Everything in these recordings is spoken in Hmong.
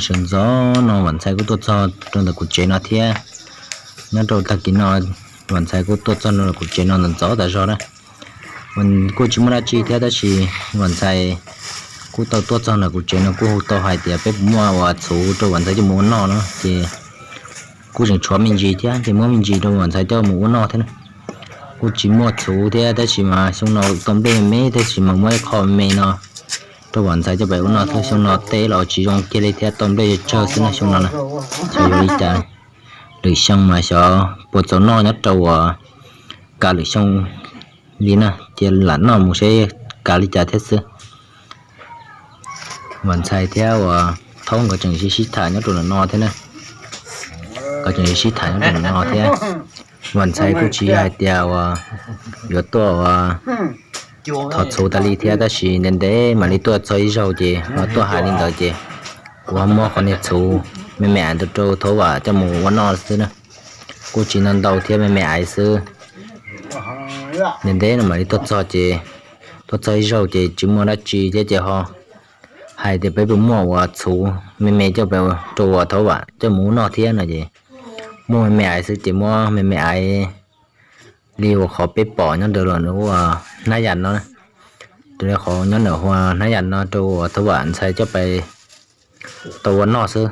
Sawv ntxov no Vam Ntxhais kuj tuaj txog rau ntawm kuv tsev no thiab. Nyob rau tag kis no Vam Ntxhais kuj tuaj txog rau kuv tsev no ntxov ntxov tas zog na. Kuj tsis muaj dab tsi thiab tab sis Vam Ntxhais kuj tau tuaj txog ntawm kuv tsev no kuj hu tau hais tias peb puas muaj uas txhuv rau Vam Ntxhais coj mus ua noj no ces kuj tseem tshuav me ntsis thiab ces muab me ntsis rau Vam Ntxhais coj mus ua noj thiab na. Kuj tsis muaj txhuv thiab tab sis mas xyoo no tau nplej me me tab sis mas muab ib qho me no rau Vam Ntxhais coj pem ua noj thiab. Xyoo no teb los tsis zoo kiag li thiab tau nplej tsawg xwb na xyoo no na. Xyov yuav li cas, lwm xyoo mas xyov puas txaus noj nyob rau uas kav lwm xyoo li na, cia lam noj mus seb kav li cas thiab xwb. Vam Ntxhais thiab uas Thaub nkawd tseem sib sib tham nyob rau ntawm no thiab na. Nkawd tseem sib sib tham nyob rau ntawm no thiab. Vam Ntxhais kuj tsis hais tias uas yuav tuaj uas thov txhuv tas li thiab tab sis ntev ntev mam li tuaj txog ib zaug ces ho tuaj hais li ntawd ces kuv ho muab qhov niag txhuv me me aiv ntawd rau Thaub Vam coj mus ua noj xwb na. Kuj tsis ntau ntau thiab, me me aiv xwb. Ntev ntev no mam li tuaj txog ces tuaj txog ib zaug ces tsis muaj dab tsi thiab ces ho hais tias peb puas muaj uas txhuv me me coj pem rau uas Thaub Vam coj mus ua noj thiab no ces muaj me me aiv xwb ces muab me me aiv li uas qhov peb pom nyob ntawm lub hnab yas no, raws li qhov nyob ntawm hnab yas no rau uas Thaub Vam Ntxhais coj pem tau ua noj xwb.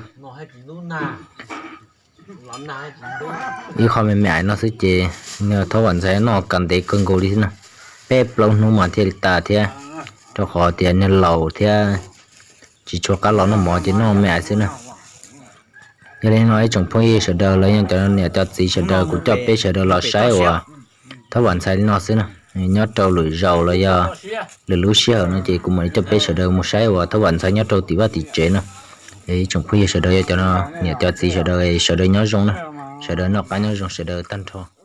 Ib qho me me aiv no xwb ces Thaub Vam Ntxhais noj kas ntev kawg nkaus li xwb na. Peb plaub hnub mas thiaj li tas thiab, rau qhov tias niag laus thiab tsis tshua qab los noj mov ces noj me aiv xwb na. Yog li no ib tsoom phooj ywg sawv daws los yog cov niam cov txiv sawv daws, kuv coj peb sawv daws los saib uas Thaub Vam Ntxhais li no xwb na. Nyob rau lwm zaus los yog lwm lub sij hawm no ces kuv mam li coj peb sawv daws mus saib uas Thaub Vam Ntxhais nyob rau tim vaj tim tsev na. Ib tsoom phooj ywg sawv daws yog cov niam cov txiv sawv daws, sawv daws nyob zoo na, sawv daws noj qab nyob zoo sawv daws tag nrho.